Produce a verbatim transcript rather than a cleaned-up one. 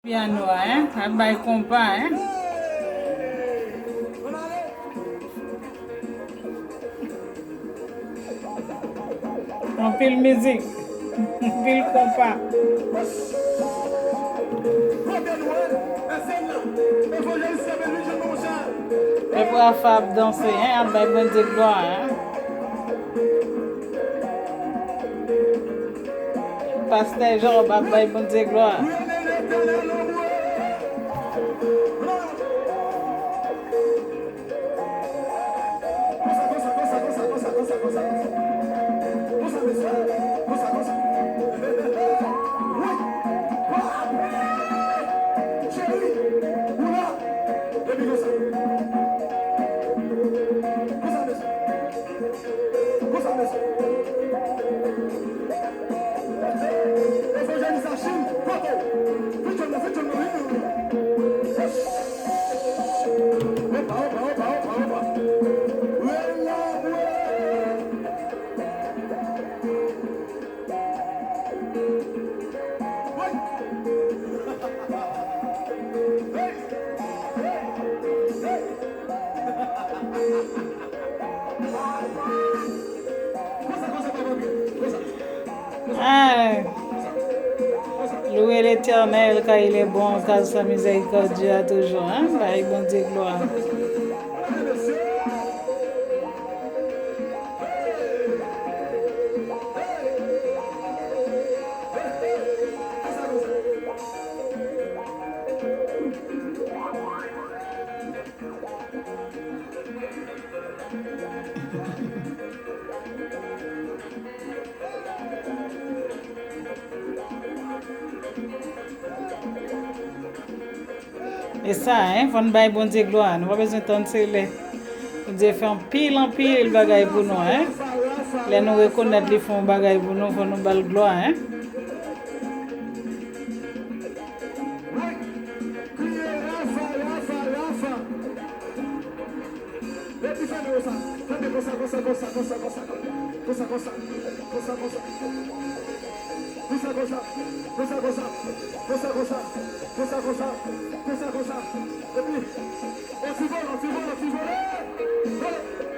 Pyano a, en, ap bay konpa, en. Anpil mizik, anpil konpa. Pèp Rafa ap danse, en, ap bay Bondye glwa, en. Pastè Job ap bay Bondye glwa. Evanjelis Achil, kote w? Vin jwenn mwen, vin jwenn mwen, vin jwenn mwen. Opa, opa, opa, opa, opa. Rela, rela. Ah, louez l'Éternel, car il est bon, car sa miséricorde dure à toujours, hein? Bay Bondye glwa. E sa, en, fò n bay Bondye glwa. Nou pa bezwen tann se lè Bondye fè anpil, anpil bagay pou nou, en. Lè nou rekonèt li fè yon bagay pou nou, fò nou ba l glwa, en. Kriye Rafa, Rafa, Rafa. Depi fèmen konsa, fèmen konsa, konsa, konsa. Konsa, konsa. Konsa, konsa. Konsa, konsa. Konsa, konsa. Konsa, konsa. Konsa, konsa. Konsa, konsa. Epi, on ti vole, on ti vole, on ti vole. Vole.